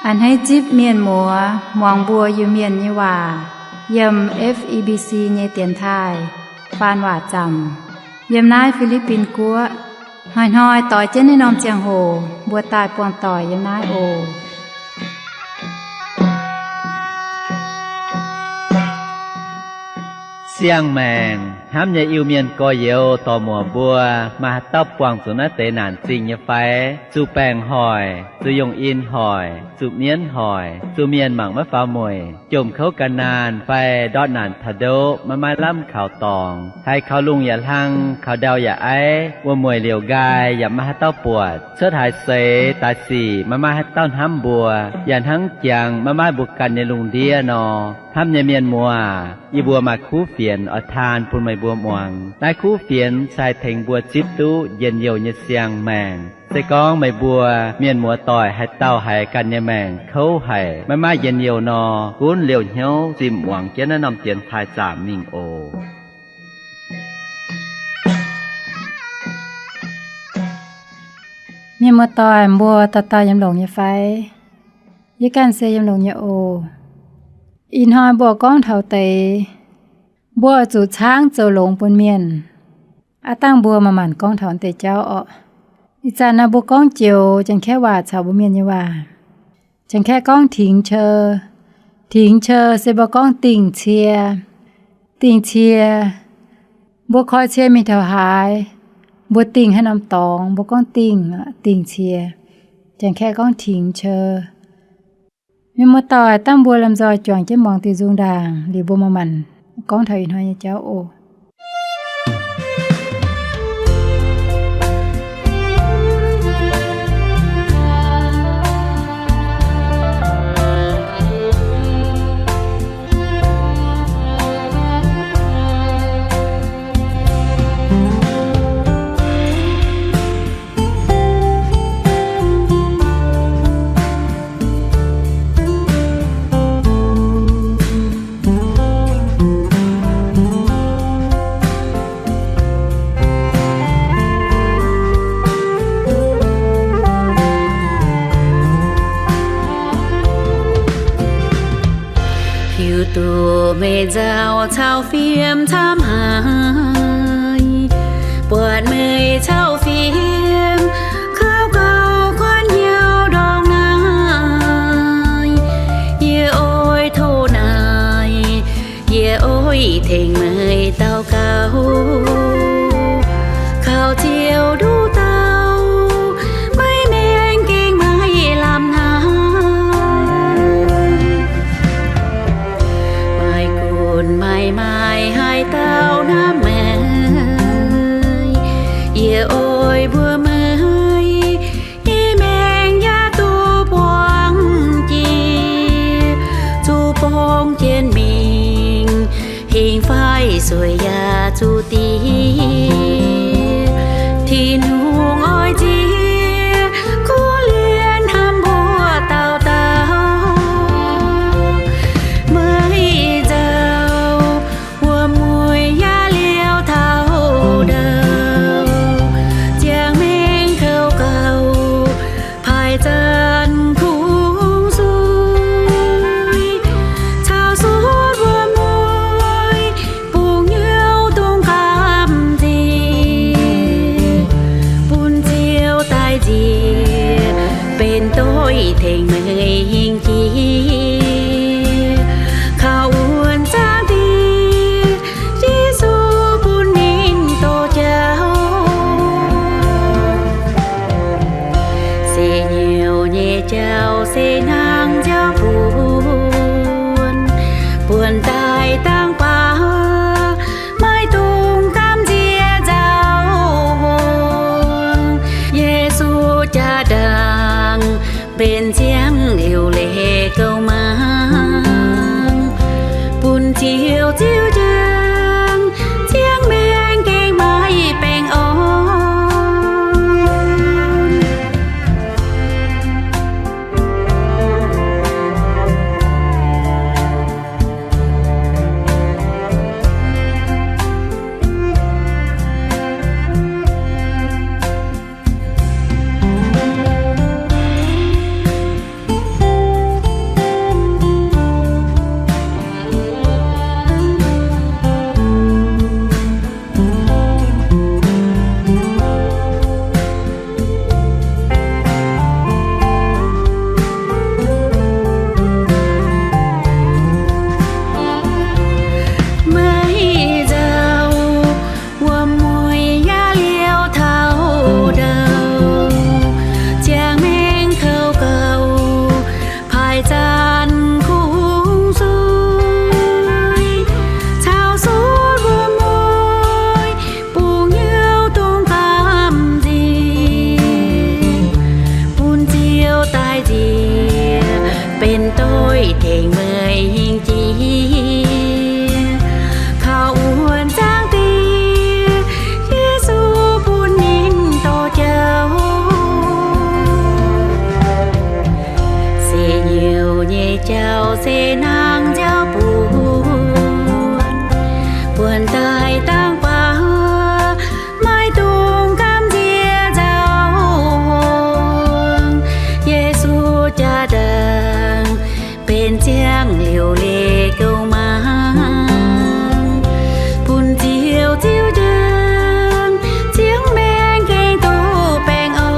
A'hneiv zipv mienh muoz muangx mbuo Iu-Mienh nyei waac yiem F E B C nyei dienx taaih faan waac zaamc yiem naaiv Fi^li^bin Guoqv. Hnoi-hnoi doix jienv naaiv norm ziangh hoc mbuo daaih buangh doic yiem naaiv oc. Siang-maengc hnamv nyei Iu-Mienh gorx-youz dorc-muoc mbuo, maaih haaix dauh buangh zuqc naaiv deix naanc zingh nyei fai? Zuqc baengc hoic, zuqc yongh in hoic, zuqc mienv hoic, zuqc mienh mangc maiv faaux mueic, jomc kouv gan naanh fai ndortv naanc taux ndoqv maiv maaih lamh kaux dorngx, haiz kaux lungh yaac hlang, kaux ndau yaac aiv, wuom-mueic liouc nqaai yaac maiv maaih haaix dauh buatc, cuotv haaix seix daaih sic maiv maaih haaix dauh hnamv mbuo, yaac hnangv jangx maiv maaih mbuo ganh nyei lungh ndiev nor. Hnamv nyei mienh muoz, yie mbuo maaih kuv fienx oix taan bun meih mbuo muangx. Naaiv kuv fienx se haih tengx mbuo zipv duqv njien-youh nyei siang-maengc. Se gorngv meih mbuo mienh muoz-doic haaix dauh haiz ganh nyei maengc kouv haic, maiv maaih njien-youh nor, gunv liouh hnyouv zimh muangx jienv naaiv norm dienx taaih zaamc mingh oc. Mienh muoz-doic mbuo dauh dauh yiem longx nyei fai? Yie ganh se yiem longx nyei oc. Ih hnoi mbuo gorngv taux deix mbuo oix zuqc caangv zoux longx bun mienh. Aav dangh mbuo manc-manc gorngv taux deix jauv orqc. Ih zanc naaiv mbuo gorngv joux Janx-Kaeqv waac caux mbuo Mienh nyei waac. Janx-Kaeqv gorngv tingx cie. Tingx cie se mbuo gorngv dingh cie. Dingh cie, mbuo koi cie mingh taux haaix, mbuo dingh haaix norm dorngx mbuo gorngv dingh, dingh cie. Janx-Kaeqv gorngv tingx cie. Mienh muoz-doic, dangh mbuo lomh nzoih juangc jienv muangx diuh nzung ndaangc liuz mbuo manc-manc gorngv taux ih hnoi nyei jauv oc. Hiuv duqv meih nzauh cau fiem camv haic, buatc meih cau fiem kouv gauh kuanv hnyouv ndortv naaic. Yie oix tov naaic, yie oix tengx meih daux gaux, kaux Ziouv nduqc dauh maiv maengx gengh maiv lamh hnangv. Maaih gunv maaih maaiz haaix dauh hnamv meih, yie oix mbuox meih, yie maengx yaac duqv buangh jiex, zuqc borngz jienv mingh, hingh fai sueic yaac zuqc diex. Tin-Hungh oix nziex kuv lienh hnamv mbuo dauh dauh. Meih nzauh wuom-mueiz yaac liouh taux ndau, ziangh maengx kouv gauh paaiv zanc kungx zuiz, caux suotv wuom-mueiz bungx hnyouv dungx gamh nziex, bun Ziouv daaih nziex benx doix tengx meih hingh jiex, kaux wuonh zaangv Diex Yesu bun ninh doz jauv. Se hnyouv nyei jauv se hnangv jauv buonc, buonc daaih dangh baac maiv dungx gamh nziex nzauh hngongx. Yesu jaa-ndaangc benx ziangv liuc leiz gouv mangc, bun Ziouv ziouc njang ziangh maengx gengh maiv baengh orn. hnangv nziaaux buonc, buonc daaih dangh baac maiv dungx gamh nziex nzauh hngongx. Yesu jaa-ndaangc benx ziangh liouc leiz gouv mangc, bun Ziouv ziouc njang, ziouc maengx gengh duqv baengh orn.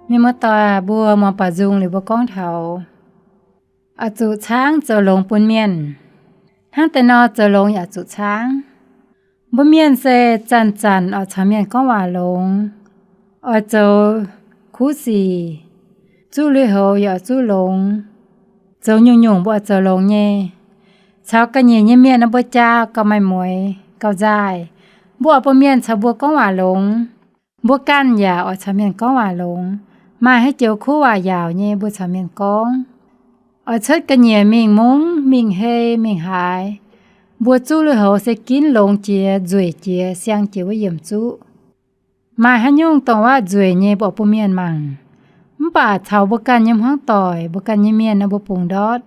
Mienh muoz-doic, mbuo muangx baaux nzung liuz mbuo gorngv taux oix zuqc caangv zoux longx bun mienh. Hnangv deix nor, zoux longx yaac zuqc caangv. Mbuo mienh se zanc-zanc oix caux mienh gorngv waac longx, oix zoux kuv sic, zuqv lui-houx yaac oix zuqv longx, zoux nyungc-nyungc mbuo oix zoux longx nyei. Caux ga'nyiec nyei mienh nor, mbuo jaa gauh maaih mueix gauh nzaaih, mbuo oix bun mienh caux mbuo gorngv waac longx. Mbuo ganh yaac oix caux mienh gorngv waac longx. Maaih haaix joux kuv waac yaauc nyei, mbuo caux mienh gorngv. Oix cuotv ga'nyiec mingh mungv, mingh hei, mingh haaix, mbuo zuqv lui-houx se ginv longx jiex, nzueic jiex, siang jiex wuov yiemc zuqv. Maaih haaix nyungc dongh wuov nzueic nyei, mbuo oix bun mienh mangc. Mv baac caux mbuo ganh nyei hmuangv doic, mbuo ganh nyei mienh nor, mbuo bungx ndortv.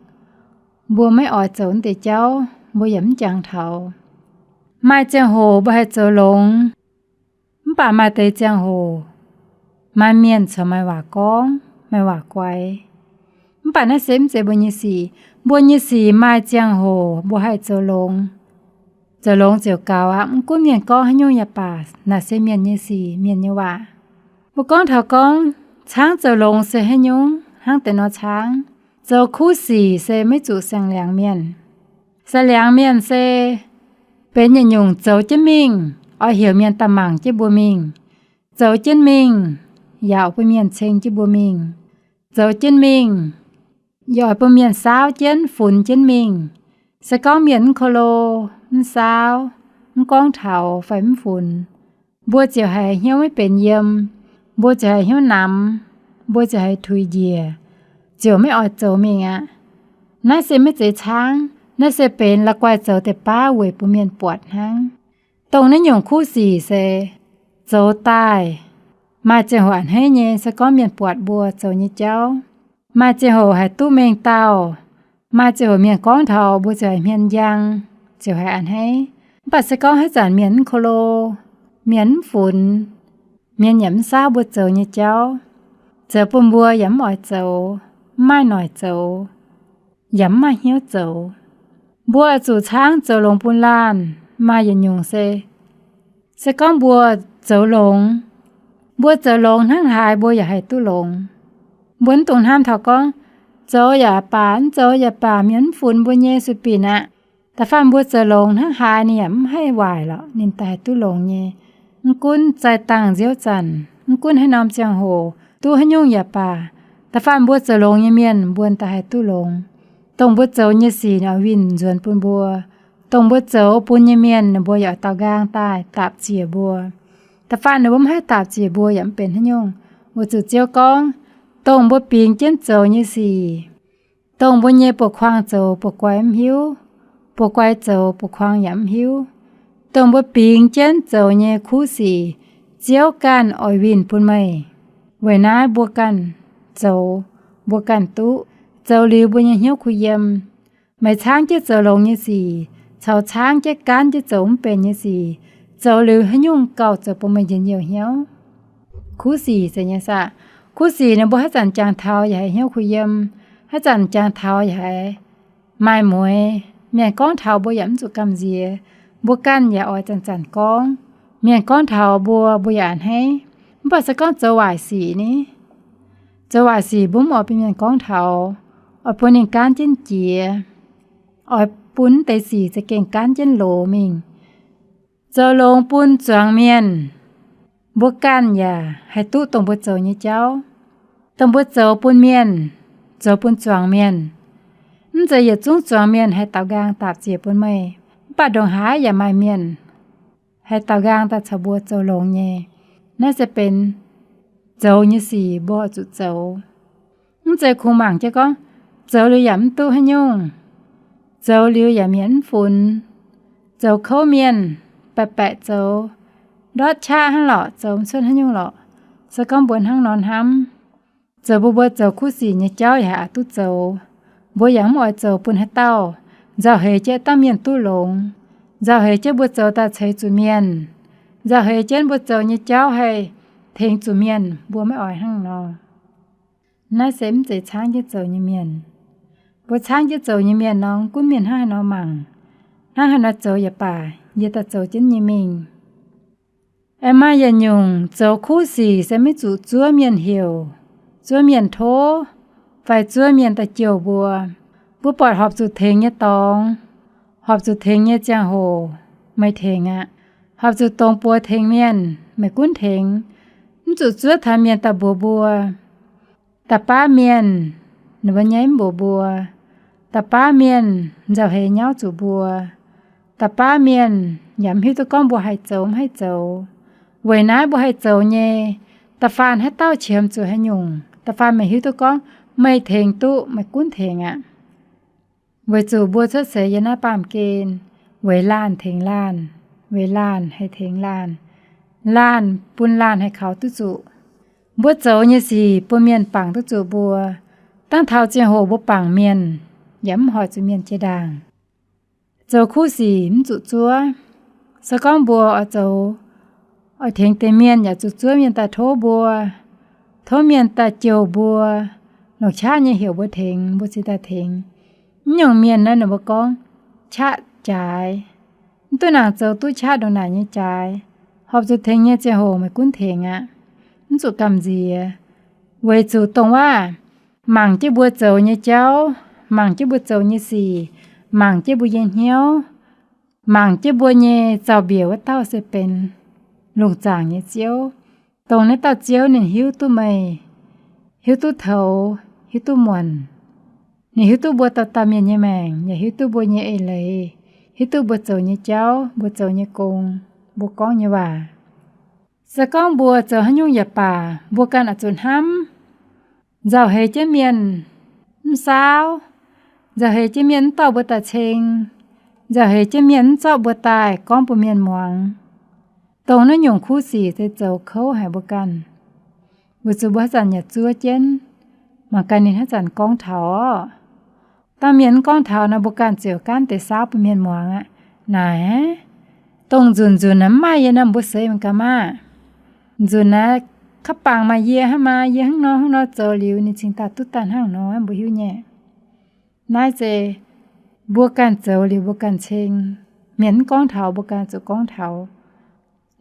Mbuo maiv oix zoux naaiv deix jauv, mbuo yaac mv jangx taux. Maaih ziangh hoc mbuo haih zoux longx, mv baac maaih deix ziangh hoc maaih mienh caux maaih waac gorngv, maaih waac guaix. Mv baac naaiv se mv zeiz mbuo nyei sic. Mbuo nyei sic maaih ziangh hoc mbuo haih zoux longx. Zoux longx ziouc gaux aqv. Mv gunv mienh gorngv haaix nyungc yaac baac, naaic se mienh nyei sic, mienh nyei waac. Mbuo gorngv taux gorngv caangv zoux longx se haaix nyungc, hnangv deix nor caangv. Zoux kuv sic se maiv zuqc saeng-liangx mienh. Saeng-liangx mienh se benx yietc nyungc zoux jienv mingh, oix heuc mienh daaih mangc jienv mbuo mingh. Zoux jienv mingh yaac oix bun mienh ceng jienv mbuo mingh. Zoux jienv mingh yaac oix bun mienh saauv jienv, funx jienv mingh. Se gorngv mienh mv ko lo, mv saauv, mv gorngv taux fai mv funx, mbuo ziouc haiz hnyouv maiv benx yiem, mbuo ziouc haiz hnyouv namx, mbuo ziouc haiz tuix njiec, ziouc maiv oix zoux mingh aqv. Naaiv se maiv zeiz caangv. Naaiv se benx la'guaih zoux deix baav weic bun mienh buatc hnangv. Dongh naaiv nyungc kuv sic se zoux daaih, maaih ziangh hoc a'hneiv nyei, se gorngv mienh buatc mbuo zoux nyei jauv. Maaih ziangh hoc haiz duqv mengh dauh, maaih ziangh hoc mienh gorngv taux mbuo ziouc haiz hmien njang, ziouc haiz a'hneiv. Mv baac se gorngv haaix zanc mienh mv ko lo, mienh mv funx, mienh yaac mv saauv mbuo zoux nyei jauv, zoux bun mbuo yaac mv oix zoux, mv maaih noic zoux, yaac mv maaih hnyouv zoux. Mbuo zuqc caangv zoux longx bun laanh. Maaih yietc nyungc se, se gorngv mbuo zoux longx, mbuo zoux longx hnangv haaix mbuo yaac haih duqv longx. Mbuo mv dungx hnamv taux gorngv, zoux yaac baac, mv zoux yaac baac, mienh mv funx mbuo nyei, sueih binc aqv. Da'faanh mbuo zoux longx hnangv haaix ninh yaac mv haih waaic lorqc, ninh daaih haih duqv longx nyei. Mv gunv zaih dangh nziouv zanc, mv gunv haaix norm ziangh hoc, duqv haaix nyungc yaac baac, da'faanh mbuo zoux longx nyei mienh, mbuo daaih haih duqv longx. Dongh mbuo zoux nyei sic ninh oix winh nzuonx bun mbuo. Dongh mbuo zoux bun nyei mienh ninh mbuo yaac oix daaux nqaang daaih dapc ziec mbuo. Da'faanh ninh mbuo mv haih dapc ziec mbuo yaac mv benx haaix nyungc. Weic zuqc Ziouv gorngv, dongh mbuo bingx jienv zoux nyei sic, dongh mbuo nyei buoz-kuang zoux buoz-guai mv hiuv, buoz-guai zoux buoz-kuang yaac mv hiuv. Dongh mbuo bingx jienv zoux nyei kuv sic, Ziouv ganh oix winh bun meih. Weic naaiv mbuo ganh zoux, mbuo ganh duqv. Zoux liuz mbuo nyei hnyouv kuh yiem. Meih caangv jienv zoux longx nyei sic caux caangv jienv gaanv jienv zoux mv benx nyei sic, zoux liuz haaix nyungc gauh zoux bun meih njien-youh hnyouv? Kuv sic zeiz nyei saah? Kuv sic naaiv mbuo haaix zanc jangx taux yaac haiz hnyouv kuh yiem, haaix zanc jangx taux yaac haiz maaih mueix. Mienh gorngv taux mbuo yaac mv zuqc gamh nziex, mbuo ganh yaac oix zanc-zanc gorngv. Mienh gorngv taux mbuo, mbuo yaac a'hneiv. Mv baac se gorngv zoux waaic sic ni, zoux waaic sic mbuo mv oix bun mienh gorngv taux, oix bun ninh gaanv jienv jiex, oix bun deix sic za'gengh gaanv jienv loz mingh. Zoux longx bun zuangx mienh, mbuo ganh yaac haih duqv dongh mbuo zoux nyei jauv. Dongh mbuo zoux bun mienh, zoux bun zuangx mienh. Mv zeiz yietc zungv zuangx mienh haih daaux nqaang dapc ziec bun meih. Mv baac ndongc haaix yaac maaih mienh haih daaux nqaang daaih caux mbuo zoux longx nyei. Naaiv se benx zoux nyei sic mbuo oix zuqc zoux. Mv zeiz kungx mangc jienv gorngv, zoux liuz yaac mv duqv haaix nyungc, zoux liuz yaac mienh mv funx, zoux kouv mienh, baeqc baeqc zoux, ndortv qaqv hnangv lorqc, zoux mv cuotv haaix nyungc lorqc. Se gorngv mbuo hnangv nor hnamv, zoux mbuo, mbuo zoux kuv sic nyei jauv yaac haih aqc duqv zoux. Mbuo yaac mv oix zoux bun haaix dauh. Nzauh heix jienv dangh mienh duqv longx. Nzauh heix jienv mbuo zoux daaih ceix zuqc mienh. Nzauh heix jienv mbuo zoux nyei jauv haih tengx zuqc mienh, mbuo maiv oix hnangv nor. Naaiv se mv zeiz caangv jienv zoux nyei mienh. Mbuo caangv jienv zoux nyei mienh nor, gunv mienh hnangv haaix nor mangc, hnangv haaix nor zoux yaac baac, yie daaih zoux jienv nyei mingh. Aengx maaih yietc nyungc zoux kuv sic se maiv zuqc zuov mienh heuc, zuov mienh tov, fai zuov mienh daaih jouh mbuo. Mbuo buatc horpc zuqc tengx nyei dorngx, horpc zuqc tengx nyei ziangh hoc, meih tengx aqv. Horpc zuqc dongz buoz tengx mienh, meih gunv tengx. Mv zuqc zuov taux mienh daaih mbuox mbuo. Da'baav mienh, ninh mbuo nyaiv mv mbuox mbuo. Da'baav mienh nzauh heix nyauv zuqc mbuo. Da'baav mienh yaac mv hiuv duqv gorngv mbuo haih zoux mv haih zoux. Weic naaiv mbuo haih zoux nyei, da'faanh haaix dauh qiemx zuqc haaix nyungc, da'faanh meih hiuv duqv gorngv meih tengx duqv, meih gunv tengx aqv. Weic zuqc mbuo cuotv seix yiem naaiv baamh gen, weic laanh tengx laanh, weic laanh haih tengx laanh, laanh bun laanh haih kaux duqv zuqc. Mbuo zoux nyei sic bun mienh bangc duqv zuqc mbuo. Dangh taux ziangh hoc mbuo bangc mienh, yaac mv hoic zuqc mienh jiex ndaangc. Zoux kuv sic mv zuqc zuov. Se gorngv mbuo oix zoux, oix tengx deix mienh yaac zuqc zuov mienh daaih tov mbuo, tov mienh daaih jouh mbuo, longc qaqv nyei heuc mbuo tengx, mbuo cingx daaih tengx. Mv nyungc mienh naaiv ninh mbuo gorngv qaqv jaaix, mv duqv nangc zoux duqv qaqv ndongc naaic nyei jaaix. Horpc zuqc tengx nyei ziangh hoc meih gunv tengx aqv. Mv zuqc gamh nziex. Weic zuqc dongh waac mangc jienv mbuo zoux nyei jauv, mangc jienv mbuo zoux nyei sic, mangc jienv mbuo nyei hnyouv, mangc jienv mbuo nyei zaux-mbiec wuov dauh se benx lungh zaangc nyei Ziouv. Dongh naaiv dauh Ziouv ninh hiuv duqv meih, hiuv duqv toux, hiuv duqv muonc. Ninh hiuv duqv mbuo dauh dauh mienh nyei maengc, yaac hiuv duqv mbuo nyei eix leiz, hiuv duqv mbuo zoux nyei jauv, mbuo zoux nyei gong, mbuo gorngv nyei waac. Se gorngv mbuo zoux haaix nyungc yaac baac, mbuo ganh oix zuqc hnamv, nzauh heix jienv mienh mv saauv, nzauh heix jienv mienh mv dorh mbuo daaih ceng, nzauh heix jienv mienh mv zorqv mbuo daaih gorngv bun mienh muangx. Dongh naaiv nyungc kuv sic se zoux kouv haic mbuo ganh. Weic zuqc mbuo haaix zanc yaac zuov jienv, mangc gaax ninh haaix zanc gorngv taux orqc. Dangh mienh mv gorngv taux nor, mbuo ganh ziouc gaanv deix saauv bun mienh muangx aqv. Naaic, dongh nzunc nzunc naaic mv maaih yie nor mbuo seix mangc gaax maah. Nzunc naaic kaav bangc maaih yie hnangv, maaih yie hnangv nor hnangv nor zoux liuz ninh cingx daaih duqv daaih hnangv nor, mbuo hiuv nyei. Naaiv se mbuo ganh zoux liuz mbuo ganh ceng. Mienh mv gorngv taux mbuo ganh zuqc gorngv taux.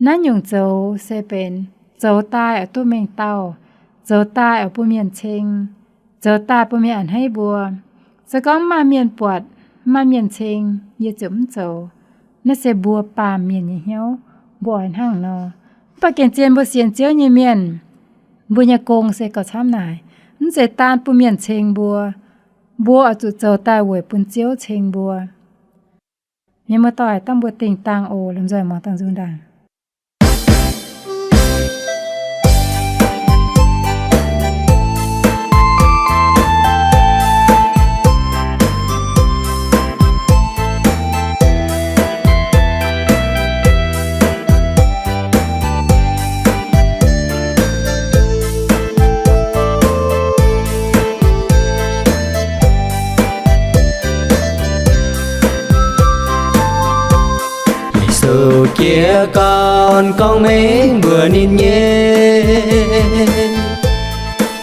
Naaiv nyungc zoux se benx zoux daaih oix duqv mengh dauh, zoux daaih oix bun mienh ceng, zoux daaih bun mienh a'hneiv mbuo. Se gorngv mv maaih mienh buatc, mv maaih mienh ceng, yie ziouc mv zoux. Naaiv se mbuo baamh mienh nyei hnyouv, mbuo oix hnangv nor. Mv baac gengh zien mbuo sienx Ziouv nyei mienh, mbuo nyei gong se gauh camv naaic. Mv zeiz daan bun mienh ceng mbuo. Mbuo oix zuqc zoux daaih weic bun Ziouv ceng mbuo. Mienh muoz-doic, dangh mbuo dingh dangh oc, lomh nzoih muangx dangh nzung ndaangc. Yesu jiez gorn gorngv mengh mbuox ninh nyei,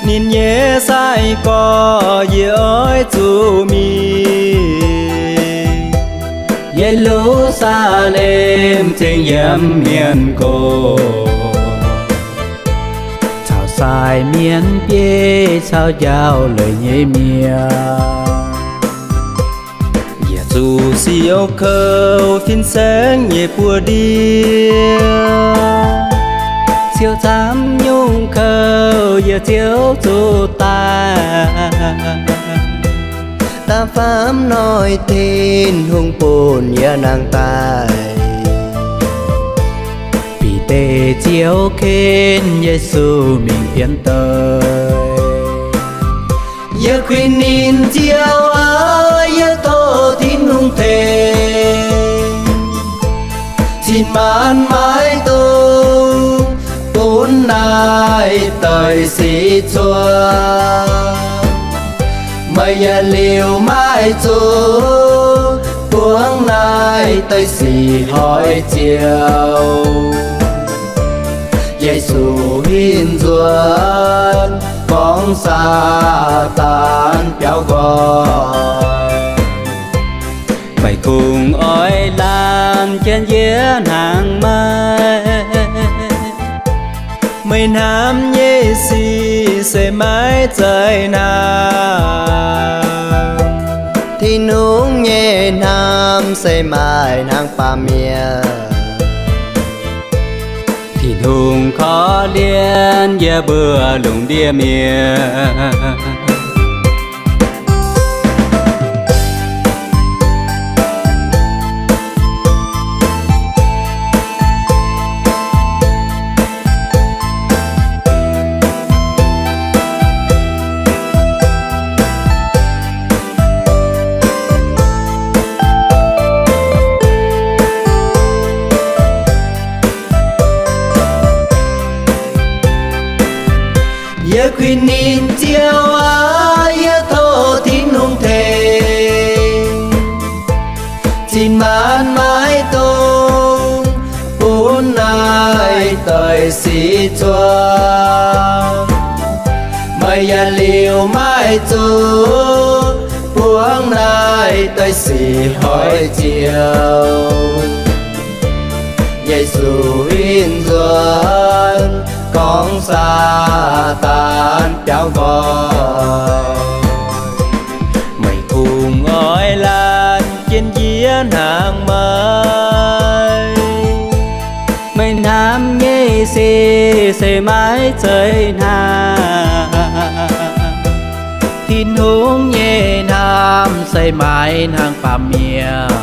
ninh nyei sai-gorx yie oix zuqc mingh Ye^lu^saa^lem ceng yiem mienh gorx, caux sai mienh biei caux njaaux leiz nyei mienh. Yie zuqc siou kouv fin-saeng nyei buoz-ndiev, siou camv nyungc kouv yie ziouc zuqc daaih. Da'faam hnoi Tin-Hungh bun yie nangh daaih, Ziouv ken Yesu mingh fiem daaih. Yie kuinx ninh Ziouv aac, yie tov Tin-Hungh tengx, cin maanc maiv dungx bun naaiv daaih sic cuotv. Meih yaac liuz maiv zuqc buangv naaiv daaih sic hoic ziouc. Yesu hinc nzuonx gorngv Saadaan biaux nqoi. Meih kungx oix laanh jienv yie hnaangx maiv? Meih hnamv nyei sic se maiv zeiz hnangv. Tin-Hungh nyei hnamv se maaih hnangv baamh mienh. Tin-Hungh korv-lienh yie mbuo lungh ndiev mienh. Yie kuinx ninh Ziouv aac, yie tov Tin-Hungh tengx, cin maanc maiv dungx bun naaiv daaih sic cuotv. Meih yaac liuz maiv zuqc buangv naaiv daaih sic hoic ziouc. Yesu hinc nzuonx gorngv Saadaan biaux nqoi. Meih kungx oix laanh jienv yie hnaangx maiv? Meih hnamv nyei sic se maiv zeiz hnangv. Tin-Hungh nyei hnamv se maaih hnangv baamh mienh.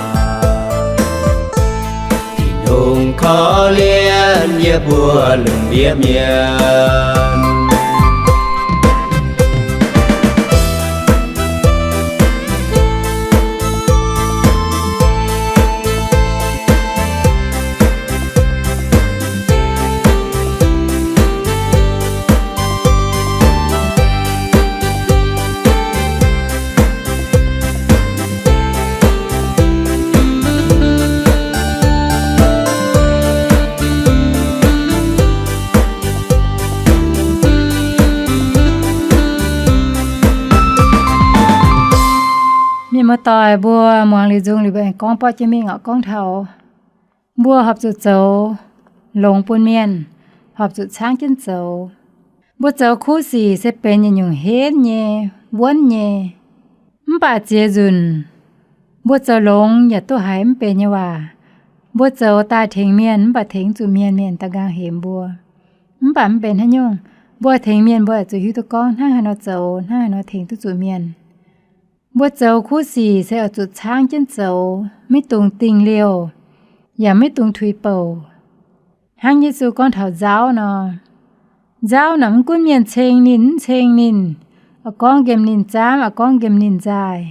Tin-Hungh korv-lienh yie mbuo lungh ndiev mienh. Mienh muoz-doic mbuo, muangx liuz nzung liuz mbuo aengx gorngv borqv jienv mingh oc. Gorngv taux mbuo horpc zuqc zoux longx bun mienh, horpc zuqc caangv jienv zoux. Mbuo zoux kuv sic se benx yietc nyungc henv nyei, wuonv nyei. Mv baac ziex nzunc mbuo zoux longx yaac duqv haiz mv benx nyei waac. Mbuo zoux daaih tengx mienh mv baac tengx zuqc mienh, mienh da'nqaang hemx mbuo. Mv baac mv benx haaix nyungc, mbuo tengx mienh mbuo zuqc hiuv duqv gorngv hnangv haaix nor zoux, hnangv haaix nor tengx duqv zuqc mienh. Mbuo zoux kuv sic se oix zuqc caangv jienv zoux, maiv dungx dingh liouh, yaac maiv dungx tuix bouc. Hnangv Yesu gorngv taux nzauv nor, nzauv naaic mv gunv mienh ceng ninh mv ceng ninh, oix gorngv nqemh ninh zaamv, oix gorngv nqemh ninh nzaaih,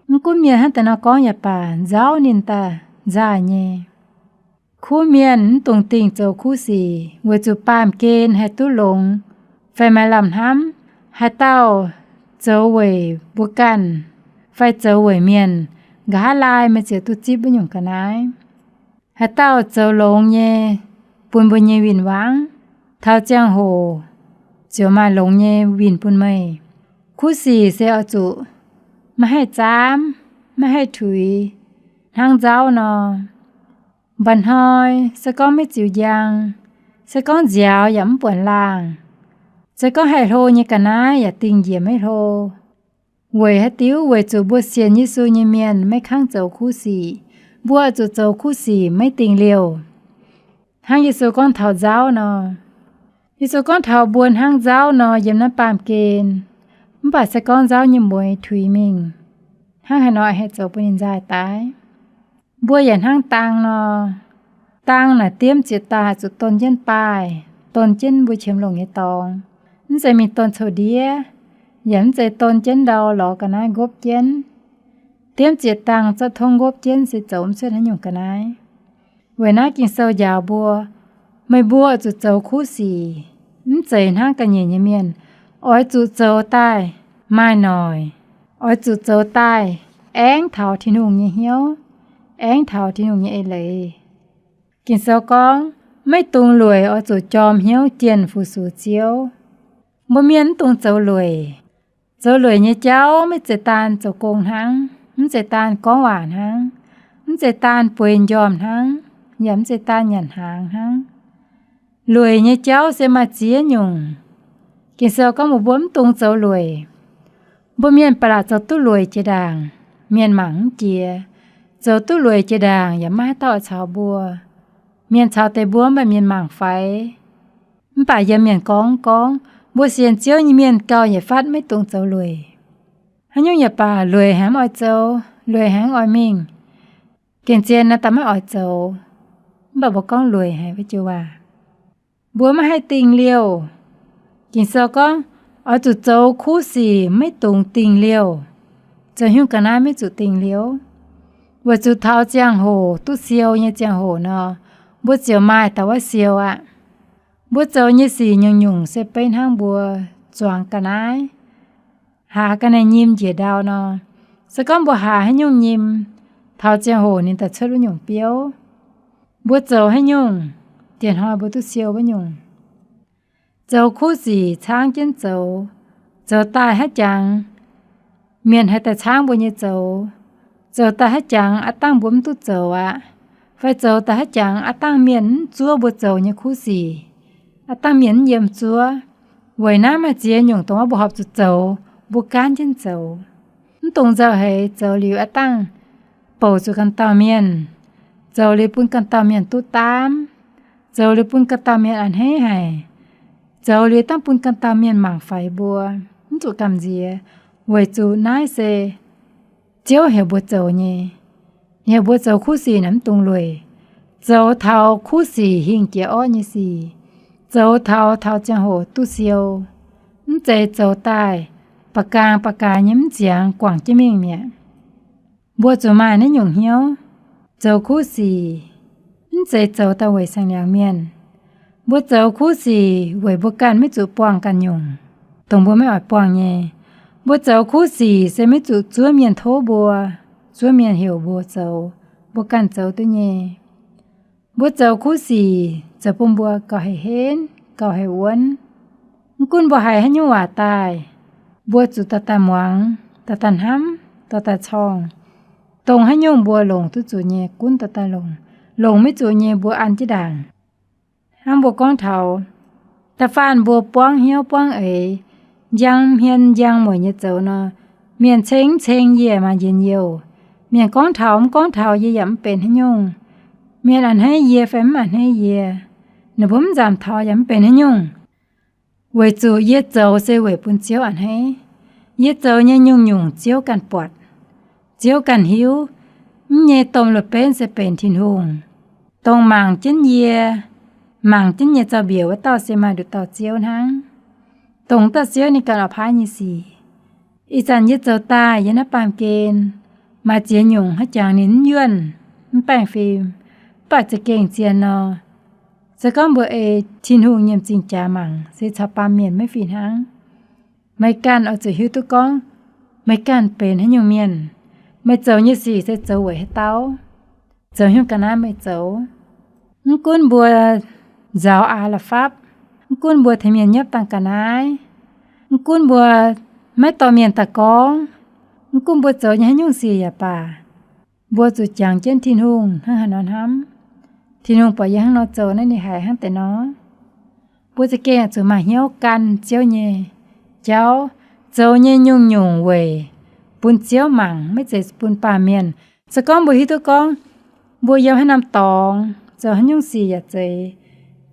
mv gunv mienh hnangv daaih nor gorngv yaac baac, nzauv ninh daaih nzaaih nyei. Kuv mienh mv dungx dingh zoux kuv sic weic zuqc baamh gen haih duqv longx fai maaih lamh hnamv. Haaix dauh zoux weic mbuo ganh fai zoux weic mienh, nqa'haav laai meih ziouc duqv zipv wuov nyungc ga'naaiv. Haaix dauh zoux longx nyei, bun mbuo nyei win-wangv, taux ziangh hoc ziouc maaih longx nyei win bun meih. Kuv sic se oix zuqc maiv haih zaamv, maiv haih tuix, hnangv nzauv nor. Mba'hnoi se gorngv maiv ziux njang, se gorngv nziaaux yaac mv buonc laangh, se gorngv haih hlo nyei ga'naaiv yaac dingh njiec maiv hlo. Weic haaix diuc? Weic zuqc mbuo sienx Yesu nyei mienh maiv kangv zoux kuv sic. Mbuo zuqc zoux kuv sic maiv dingh liouh. Hnangv Yesu gorngv taux nzauv nor, Yesu gorngv taux mbuo hnangv nzauv nor yiem naaiv baamh gen, mv baac se gorngv nzauv nyei mueix tuix mingh, hnangv haaix nor haih zoux bun ninh nzaaih daaih? Mbuo yaac hnangv dang nor, Dang naaic diemv zieqc dangh zuqc don jienv baaih, don jienv mbuo qiemx longc nyei dorngx. Mv zeiz mingh don coux ndiev, yaac mv zeiz don jienv ndau lorz ga'naaiv nqopv jienv. Diemv zieqc dangh zorqv tongv nqopv jienv se zoux mv cuotv haaix nyungc ga'naaiv. Weic naaiv Ging-Sou njaaux mbuo, meih mbuo oix zuqc zoux kuv sic, mv zeiz hnangv ga'nyiec nyei mienh, oix zuqc zoux daaih maaih noic, oix zuqc zoux daaih aengv taux Tin-Hungh nyei hnyouv, aengv taux Tin-Hungh nyei eix leiz. Ging-Sou gorngv, maiv dungx lueic oix zuqc jorm hnyouv jienh fu-sux Ziouv. Mbuo mienh mv dungx zoux lueic. Zoux lueic nyei jauv maiv zeiz daan zoux gong hnangv, mv zeiz daan gorngv waac hnangv, mv zeiz daan bueix njormh hnangv, yaac mv zeiz daan nyanc hnaangx hnangv. Lueic nyei jauv se maaih ziex nyungc. Ging-Sou gorngv mbuox mbuo mv dungx zoux lueic. Mbuo mienh ba'laqc zoux duqv lueic jiex ndaangc, mienh mangc mv jiex. Zoux duqv lueic jiex ndaangc yaac maiv haaix dauh oix caux mbuo. Mienh caux deix mbuo mv baac mienh mangc faix. Mv baac yiem mienh gorngv gorngv, mbuo sienx Ziouv nyei mienh gauh yietc fatv maiv dungx zoux lueic. Haaix nyungc yaac baac lueic haic mv oix zoux, lueic haic mv oix mingh. Gengh zien naaiv daaih maiv oix zoux. Mv baac mbuo gorngv lueic haic wuov joux waac. Mbuo maiv haih dingh liouh. Ging-Sou gorngv, oix zuqc zoux kuv sic maiv dungx dingh liouh. Zoux haaix nyungc ga'naaiv maiv zuqc dingh liouh. Weic zuqc taux ziangh hoc duqv siou nyei ziangh hoc nor, mbuo ziouc maaih dauh wuov siou aqv. Mbuo zoux nyei sic nyungc-nyungc se beiv hnangv mbuo zuangx ga'naaiv, haaz ga'naaiv nyim njiec ndau nor. Se gorngv mbuo haaz haaix nyungc nyim, taux ziangh hoc ninh daaih cuotv wuov nyungc biouv. Mbuo zoux haaix nyungc, dieh hnoi mbuo duqv siou wuov nyungc. Zoux kuv sic caangv jienv zoux, zoux daaih haiv jangx mienh haih daaih caangv mbuo nyei zoux. Zoux daaih haiv jangx aav dangh mbuo mv duqv zoux aqv. Fai zoux daaih haiv jangx aav dangh mienh mv zuov mbuo zoux nyei kuv sic, aav dangh mienh mv yiem zuov. Weic naaiv maaih ziex nyungc dongh wuov mbuo horpc zuqc zoux, mbuo gaanv jienv zoux. Mv dungx nzauh heix zoux liuz aav dangh bouc zuqc ganh dauh mienh, zoux liuz bun ganh dauh mienh duqv daamv, zoux liuz bun ganh dauh mienh a'hneiv haic, zoux liuz dangh bun ganh dauh mienh mangc faix mbuo, mv zuqc gamh nziex. Weic zuqc naaiv se Ziouv heuc mbuo zoux nyei. Heuc mbuo zoux kuv sic naaic mv dungx lueic. Zoux taux kuv sic hingh jiex orqv nyei sic. Zoux taux, taux ziangh hoc duqv siou. Mv zeiz zoux daaih ba'gaang ba'gaang nyei mv ziangx guangc jienv mingh mi'aqv. Mbuo zuqc maaih naaiv nyungc hnyouv. Zoux kuv sic mv zeiz zoux daaih weic saeng-liangx mienh. Mbuo zoux kuv sic weic mbuo ganh maiv zuqc buangh ganh nyungc, dongh mbuo maiv oix buangh nyei. Mbuo zoux kuv sic se maiv zuqc zuov mienh tov mbuo, zuov mienh heuc mbuo zoux, mbuo ganh zoux duqv nyei. Mbuo zoux kuv sic zoux bun mbuo gauh haih henv, gauh haih wuonv. Mv gunv mbuo haiz haaix nyungc waac daaih, mbuo zuqc dorh daaih muangx, dorh daaih hnamv, dorh daaih corngh. Dongh haaix nyungc mbuo longc duqv zuqc nyei, gunv dorh daaih longc. Longc maiv zuqc nyei, mbuo an jienv ndaangc. Hnangv mbuo gorngv taux da'faanh mbuo buangv hnyouv buangv eix, njang hmien njang mueic nyei zoux nor, mienh ceng mv ceng yie maaih njien-youh. Mienh gorngv taux mv gorngv taux yie yaac mv benx haaix nyungc. Mienh a'hneiv yie fai mv a'hneiv yie, ninh mbuo mv nzamc taux yaac mv benx haaix nyungc. Weic zuqc yie zoux se weic bun Ziouv a'hneiv. Yie zoux nyei nyungc-nyungc Ziouv ganh buatc. Ziouv ganh hiuv. Mv nyei domh la'benv se benx Tin-Hungh. Dongh mangc jienv yie, mangc jienv nyei zaux-mbiec wuov dauh se maaih nduqc dauh Ziouv hnangv. Dongh dauh Ziouv ninh ganh oix paaiv nyei sic. Ih zanc yie zoux daaih yiem naaiv baamh gen, maaih ziex nyungc haaix jangx ninh mv yuonh, mv baengh fim, mv baac za'gengh zien nor. Se gorngv mbuo ei Tin-Hungh nyiemc zingh jaax mangc se caux baamh mienh maiv fih hnangv. Meih ganh oix zuqc hiuv duqv gorngv meih ganh benx haaix nyungc mienh, meih zoux nyei sic se zoux weic haaix dauh, zoux haaix nyungc ga'naaiv meih zoux. Mv gunv mbuo nzaaux aax la'fapv, mv gunv mbuo tengx mienh nyopv dangh ga'naaiv, mv gunv mbuo maiv dorh mienh daaih gorngv, mv gunv mbuo zoux nyei haaix nyungc sic yaac baac, mbuo zuqc jangx jienv Tin-Hungh hnangv haaix nor hnamv. Tin-Hungh buatc yie hnangv nor zoux naaiv, ninh haiz hnangv deix nor. Mbuo za'gengh zuqc maaih hnyouv gan Ziouv nyei jauv, zoux nyei nyungc-nyungc weic bun Ziouv mangc, maiv zeiz bun baamh mienh. Se gorngv mbuo hiuv duqv gorngv mbuo yiem haaix norm dorngx, zoux haaix nyungc sic yaac zeiz,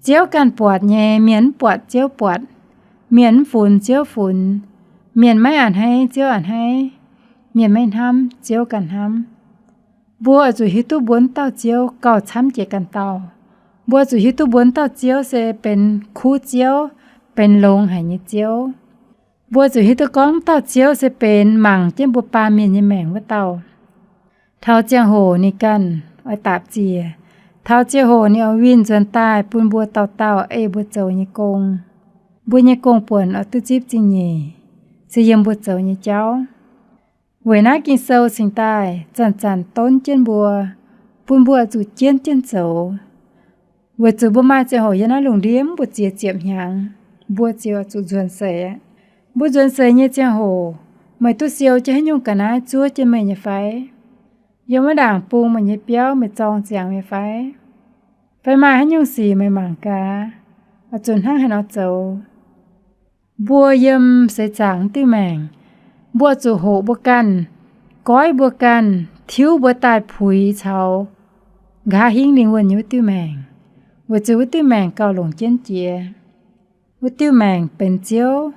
Ziouv ganh buatc nyei. Mienh mv buatc, Ziouv buatc. Mienh mv funx, Ziouv funx. Mienh maiv a'hneiv, Ziouv a'hneiv. Mienh maiv hnamv, Ziouv ganh hnamv. Mbuo oix zuqc hiuv duqv mbuo wuov dauh Ziouv gauh camv jiex ganh dauh. Mbuo zuqc hiuv duqv mbuo wuov dauh Ziouv se benx kuv Ziouv, benx longx haic nyei Ziouv. Mbuo zuqc hiuv duqv gorngv wuov dauh Ziouv se benx mangc jienv mbuo baamh mienh nyei maengc wuov dauh. Taux ziangh hoc ninh ganh oix daapc ziec. Taux ziangh hoc ninh oix winh nzuonx daaih bun mbuo dauh dauh ei mbuo zoux nyei gong. Mbuo nyei gong-buonc oix duqv zipv zingh nyeic, se yiem mbuo zoux nyei jauv. Weic naaiv Ging-Sou cingx daaih zanc-zanc donv jienv mbuo, bun mbuo oix zuqc jienv jienv zoux. Weic zuqc mbuo maaih ziangh hoc yiem naaiv lungh ndiev mv mbu'ziex ziepc hnyangx, mbuo ziouc oix zuqc nzuonx seix aqv. Mbuo nzuonx seix nyei ziangh hoc, meih duqv siou jienv haaix nyungc ga'naaiv zuov jienv meih nyei fai? Yiem wuov ndaangc bung meih nyei biauv meih zorng ziangx nyei fai? Fai maaih haaix nyungc sic meih mangc gaax, oix zuqc hnangv haaix nor zoux? Mbuo yiem seix zaangc wuov diuh maengc, mbuo zuqc hoqc mbuo ganh, goiv mbuo ganh, tiuv mbuo daaih puix caux nqa'haav hingv lingh wuonh nyei wuov diuh maengc, weic zuqc wuov diuh maengc gauh longc jienv jiex. Wuov diuh maengc benx Ziouv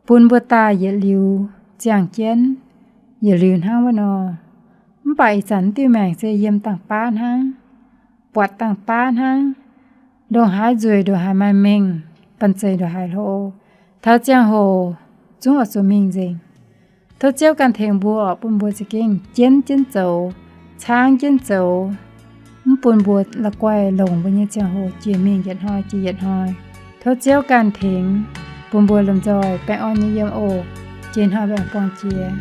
bun mbuo daaih yietc liuz ziangh jienv, yietc liuz hnangv wuov nor. Mv baac ih zanc wuov diuh maengc se yiem dangh baav hnangv, buatc dangh baav hnangv, ndongc haaix nzueic ndongc haaix maaih mengh, banh zeic ndongc haaix hlo, taux ziangh hoc zungv oix zuqc mingh nzengc. Tov Ziouv ganh tengx mbuo oc, bun mbuo za'gengh jienv jienv zoux, caangv jienv zoux, mv bun mbuo la'guaih longc mbuo nyei ziangh hoc jiex mingh yietc hnoi jiex yietc hnoi. Tov Ziouv ganh tengx bun mbuo lomh nzoih baengh orn nyei yiem oc. Jiex hnoi mbuo aengx buangh jiex.